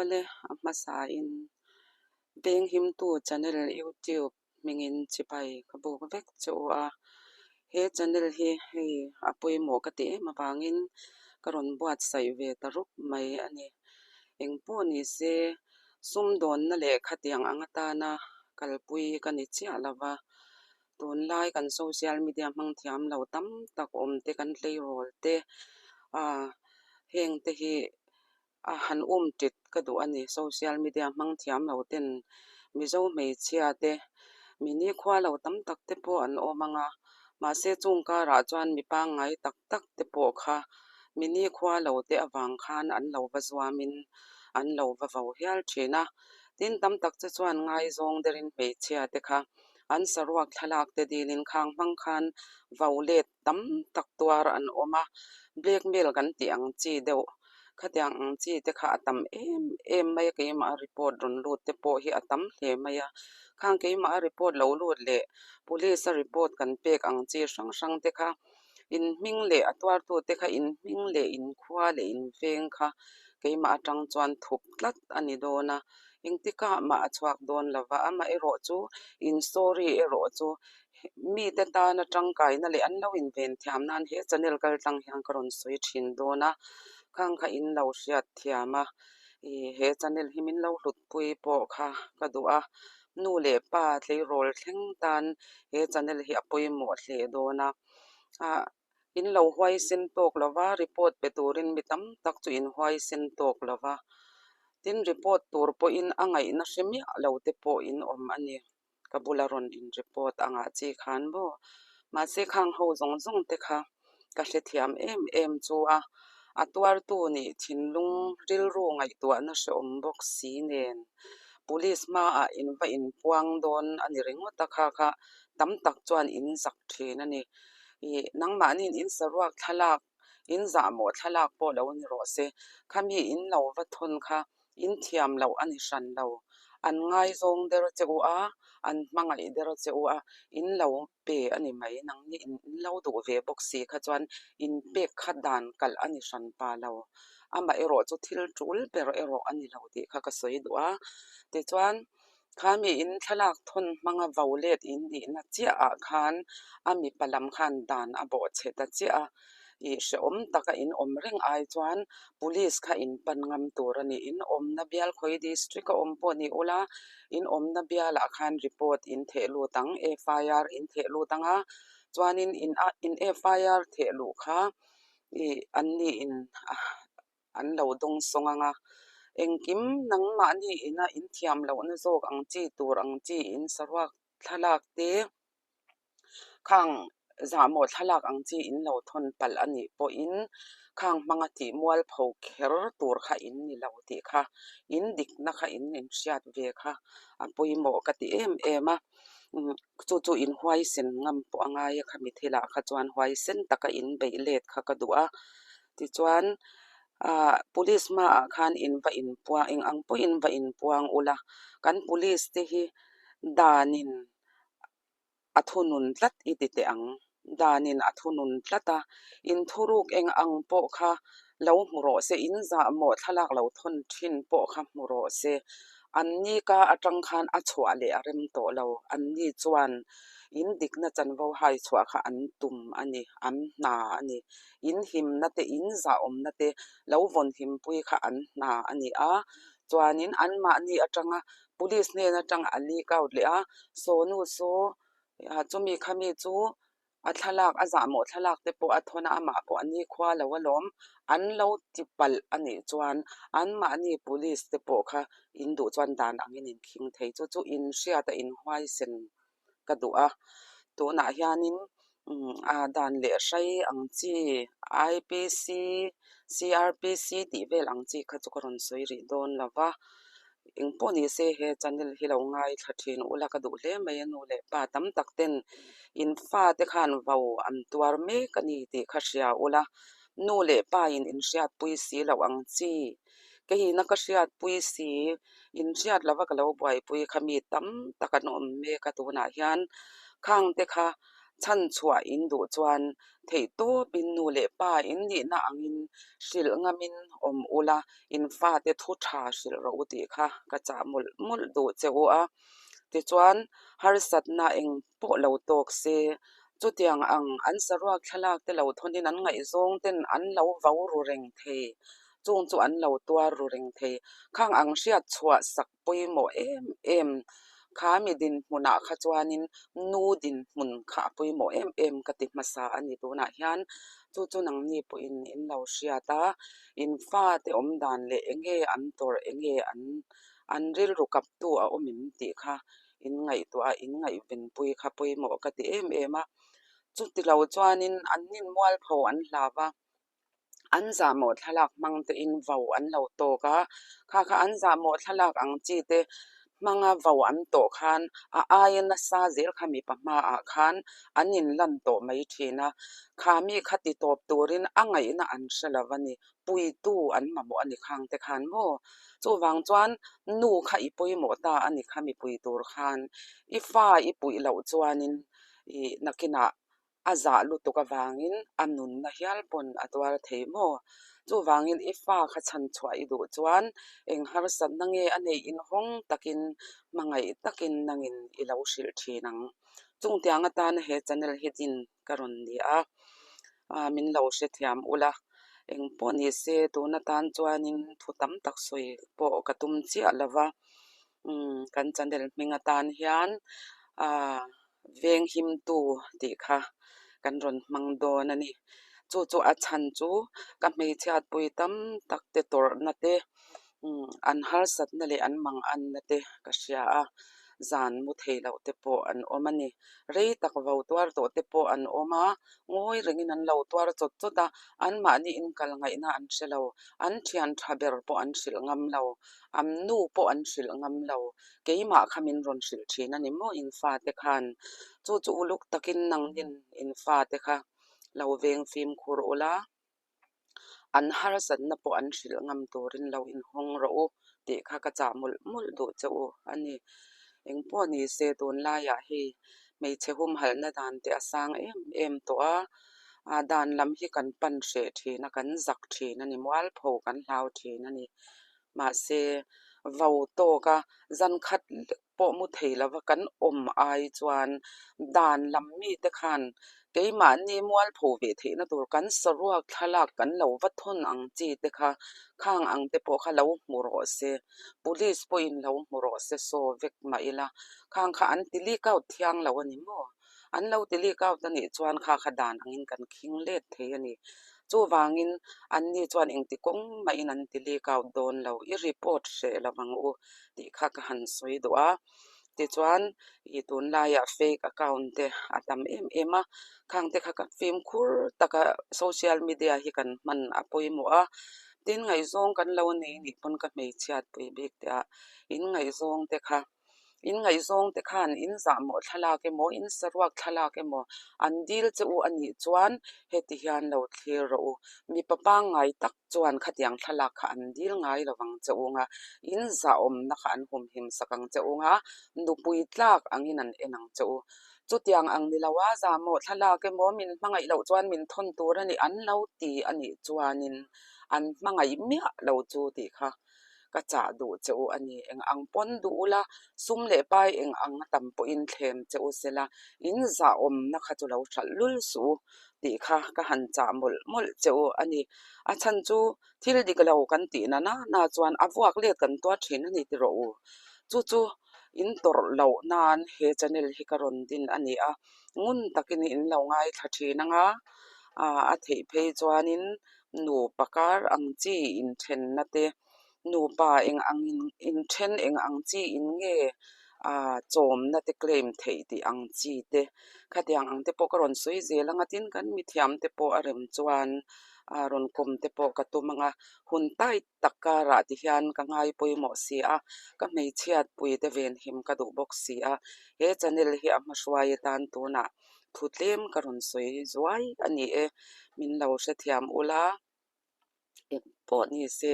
Awle, a hmasain Venghimtu channel YouTube hmingin chibai ka buk vek che u a. He channel hi hei a pawimawh ka ti em avangin ka rawn buatsaih ve ta rup mai a ni. Engpawh ni se, sumdawnna leh khatiang ang atana kalpui ka ni chiah lo va, tunlai kan social media hmang thiam lo tam tak awm te, kan tleirawl te, ah heng te hi a han um tit ka duh a ni. Social media hmang thiam lo ten Mizo hmeichhia te, mi nikhua lo tam tak te pawh an awm ang a, mahse chung karah chuan mi pangngai tak tak te pawh kha mi nikhua lo te avang khan an lo va zuamin an lo va vo hial thin a. Tin, tam tak che chuan ngaizawng derin hmeichhia te kha an saruak thlalak te dilin khang hmang khan vo let tam tak tuar an awm a, blackmail kan tih ang chi deuh khatiang ang chi te kha a tam em em mai a, keimah a report rawn lut te pawh hi a tam hle mai a, khang keimah a report lo lut leh police a report kan pek ang chi hrang hrang te kha in hming leh a tuartu te kha in hming leh in khua leh in veng kha keimah atang chuan thup tlat a ni dawn a, engtikah mah a chhuak dawn lo va, amaherawhchu in story erawh chu Mite tana tangkaina leh an lo inven thiam nan he channel kal tlang hian ka rawn sawi thin dawn a, khang kha in lo hriat thiam a, ih he channel hi min lo hlutpui pawh kha ka duh a, nu leh pa tleirawl thleng tan he channel hi a pawimawh hle dawn a, ah in lo huaisen tawk lo va, report pe turin mi tam tak chu in huaisen tawk lo va, tin report tur pawhin a ngaihna hre miah lo te pawh in awm a ni. Ka bula rawn in report angah chi khan maw? Mahse khang ho zawng zawng te kha ka hrethiam em em chu a, a tuartu nih thinlung rilru ngaihtuahna hrehawm bawk si nen Police hmaah in va inpuang dawn a ni ringawt a, kha kha tam tak chuan in zak thin a ni. Ih nangmahniin in saruak thlalak in zahmawh thlalak pawh lo ni rawh se, khami in lo va thawn kha in thiam loh a ni hran lo. An ngaizawng der che u a, an hmangaih der che u a, in lo pe a ni mai. Nangni in lo duh ve bawk si kha chuan in pek kha dan kalh a ni hran pa lo. Amah erawh chu thil tul ber erawh a ni lo tih kha ka sawi duh a. Tichuan. Kha mi in thlalak thawn hmanga vo let in nihna chiah ah khan a mipa lam khan dan a bawh chhe ta chiah a, ih hrehawm taka in awm reng ai chuan police kha in pan ngam tur a ni. In awmna bial khawi district a awm pawh ni ula, in awmna bial ah khan report in theh lut ang, FIR in theh lut ang a, chuanin in a in FIR theh luh kha ih an ni in an lo dawng sawng ang a, engkim nangmahni ina in thiam lohna zawk ang chi tur ang chi in saruak thlalak te khang zahmawh thlalak ang chi in lo thawn palh a nih pawhin khang hmanga tih mualpho kher tur kha in ni lo tih kha in dikna kha in inhriat ve kha a pawimawh ka ti em em a, chu chu in huaisen ngam pawh a ngai a khami thilah kha chuan huaisen taka in beih let kha ka duh a. Tichuan ah police hmaah khan in va inpuang eng ang pawhin va inpuang ula kan police te hi danin a thunun tlat i ti teh ang danin a thunun tlat a in thuruk eng ang pawh kha lo hmu rawh se in zahmawh thlalak lo thawn thin pawh kha hmu rawh se an ni ka atang khan a chhuah leh a rem tawh lo an ni chuan in dikna chanvo hai chhuah kha an tum a ni an hna a ni. In himna te, in zahawmna te lo vawn himpui kha an hna a ni a, chuanin anmahni atanga police hnen atanga a leak out leh a, Sonu saw chumi khami chu a thlalak a zahmawh thlalak te pawh a thawn a, amah pawh a nikhua lo alawm, an lo ti palh a nih chuan anmahni police te pawh kha in duh chuan dan angin in khing thei chu chu in hriat a inhuaisen ka duh a, tunah hianin a dan leh hrai ang chi IPC, CRPC tih vel ang chi kha chu ka rawn sawi rih dawn lo va, engpawh ni se he channel hi lo ngaithla thin ula ka duh hle mai a nu leh pa tam tak ten in fa te khan vo an tuar mek a ni tih kha hria ula, nu leh pa in inhriatpui si loh ang chi. Keiin a ka hriatpui si, inhriat lova ka lo buaipui kha mi tam tak an awm mek a tunah hian khang te kha Chhan chhuah in duh chuan theihtawpin nu leh pa in nihna angin hrilh ngamin awm ula, in fate thu tha hrilh rawh u tih kha ka chah mawlh mawlh duh che u a. Tichuan, harsatna eng pawh lo tawk se, chutiang ang an saruak thlalak te lo thawnin an ngaihzawng ten an lo vau ru reng thei, chung chu an lo tuar ru reng thei. Khang ang hriat chhuah sak pawimawh em em kha mi dinhmunah kha chuanin nu dinhmun kha a pawimawh em em ka ti hmasa a ni tunah hian. Chu chu nangni pawhin in lo hriat a, in fate awm dan leh eng nge an tawrh, eng nge an an rilru kaptu a awm em tih kha in ngaihtuah a, in ngaihvenpui kha pawimawh ka ti em em a. Chuti lo chuanin an nin mualpho an hlau a. An zahmawh thlalak hmang te in vo an lo tawk a, kha kha an zahmawh thlalak ang chi te hmanga vo an tawh khan a aia nasa zel kha mipa hmaah khan an in lan tawh mai thin a, kha mi kha ti tawp turin a ngaihna an hre lo a ni, puitu an mamawh a ni khang te khan maw? Chuvang chuan nu kha i pawimawh ta a ni kha mipui tur khan i fa i puih loh chuanin ih nakinah A zah lutuk avangin a nunna hial pawn a tuar thei maw? Chuvangin i fa kha chhan chhuah i duh chuan eng harsatna nge a neih inhawng takin hmangaih takin nangin i lo hrilh thin ang. Chungtiang atana he channel hi din ka rawn ni a, min lo hrethiam ula. Eng pawh ni se tun atan chuanin thu tam tak sawi pawh ka tum chiah lova, kan channel hming atan hian Venghimtu tih kha kan rawn hmang dawn a ni. Chu chu a chhan chu ka hmeichhiatpui tam tak te tawrhna te, an harsatna leh an manganna te ka hria a, zan mu thei loh te pawh an awm a ni. Rei tak vo tuar tawh te pawh an awm a, ngawi rengin an lo tuar chawt chawt a, anmahni inkal ngaihna an hre lo, an thian tha ber pawh an hrilh ngam lo, an nu pawh an hrilh ngam lo. Keimah kha min rawn hrilh thin a ni maw in fate khan? Chu chu uluk takin nangnin in fate kha lo veng fimkhur ula, an harsatna pawh an hrilh ngam turin lo inhawng rawh u tih kha ka chah mawlh mawlh duh che u a ni. Engpawh ni se tunlaiah hei hmeichhe humhalhna dan te a sang em em tawh a, a dan lam hi kan pan hreh thin a, kan zak thin a ni, mualpho kan hlau thin a ni. Mahse, vo tawka zan khat lek pawh mu thei lova kan awm ai chuan dan lam mite khan keimahni mualpho ve theihna tur kan saruak thlalak kan lo va thawn ang chi te kha khang ang te pawh kha lo hmu rawh se, police pawhin lo hmu rawh se saw vek mah ila khang kha an ti leak out thiang lo a ni maw? An lo ti leak out a nih chuan kha kha dan angin kan khing let thei a ni. Chuvangin anni chuan engti kawng mahin an ti leak out dawn lo, i report hreh lo ang u tih kha ka han sawi duh a. Tichuan i tunlaiah fake account te a tam em em a, khang te kha ka fimkhur taka social media hi kan hman a pawimawh a. Tin ngaihzawng kan lo nei nih pawn ka hmeichhiatpui bik teh a, in ngaihzawng te kha In ngaihzawng te khan in zahmawh thlalak emaw, in saruak thlalak emaw an dil che u a nih chuan heti hian lo thlir rawh u. Mipa pangngai tak chuan khatiang thlalak kha an dil ngai lo vang che u nga, in zahawmna kha an humhim sak ang che u nga, nupui tlak angin an en ang che u. Chutiang ang ni lo a, zahmawh thlalak emaw min hmangaih loh chuan min thawn tur a ni an lo ti a nih chuanin an hmangaih miah lo chu tih kha Ka chah duh che u a ni. Eng ang pawn duh ula, sum leh pai eng ang a tam pawhin thlem che u sela, in zahawmna kha chu lo hralh lul suh u tih kha ka han chah mawlh mawlh che u a ni. A chhan chu thil dik lo kan tih na na na chuan a vuak let kan tuar thin a ni ti rawh u. Chu chu in tawrh loh nan he channel hi ka rawn din a ni a, ngun takin in lo ngaithla thin anga a theih phei chuanin Nupa kar ang chi inthenna te, nupa eng ang inthen eng ang chi in nge chawmna te claim theih tih ang chi te, khatiang ang te pawh ka rawn sawi zel ang a, tin kan mithiam te pawh a rem chuan rawn kawm te pawh ka tum ang a, hun tight tak karah ti hian ka ngai pawimawh si a, ka hmeichhiatpui te venhim ka duh bawk si a, he channel hi a hmahruai atan tunah Thu tlem ka rawn sawi zuai a ni e, min lo hrethiam ula. Eng pawh ni se,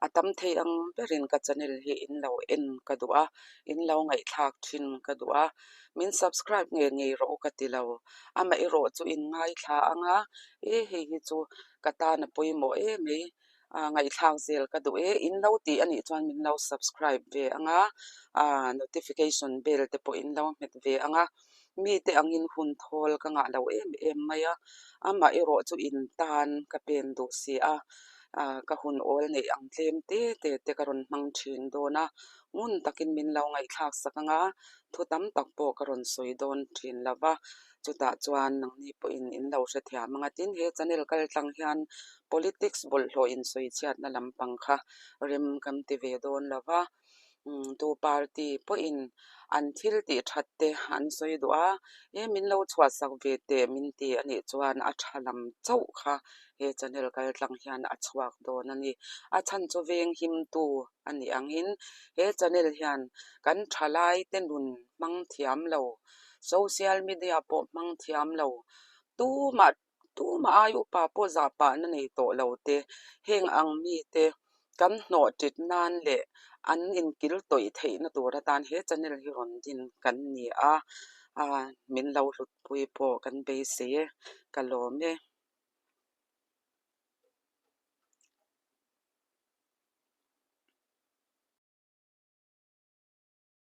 a tam thei ang berin ka channel hi in lo en ka duh a, in lo ngaihthlak thin ka duh a, min subscribe ngei ngei rawh u ka ti lo. Amaherawh chu in ngaithla ang a, e hei hi chu ka tan a pawimawh em mai, ngaihthlak zel ka duh e, in lo tih a nih chuan min lo subscribe ve ang a, notification bell te pawh in lo hmet ve ang a, mite angin hun thawl ka ngah lo em em mai a, amaherawh chu in tan ka pen duh si a, ka hun awl neih ang tlem te te te ka rawn hmang thin dawn a, ngun takin min lo ngaihthlak sak ang a, thu tam tak pawh ka rawn sawi dawn thin lo va, chutah chuan nangni pawhin in lo hrethiam ang a, tin he channel kal tlang hian politics bawlhhlawh insawi chhiatna lampang kha rem kan ti ve dawn lo va. Tu party pawhin an thil tih that te an sawi duh a, e min lo chhuahsak ve teh min ti a nih chuan a tha lam chauh kha he channel kal tlang hian a chhuak dawn a ni. A chhan chu veng himtu a nih angin he channel hian kan thalai te nun hmang thiam lo, social media pawh hmang thiam lo, tumah Tumah ai upa pawh zahpahna nei tawh lo te, heng ang mite kan hnawh tit nan leh an inkil tawih theihna tur atan he channel hi rawn din kan ni a, min lo hlutpui pawh kan beisei e, ka lawm e.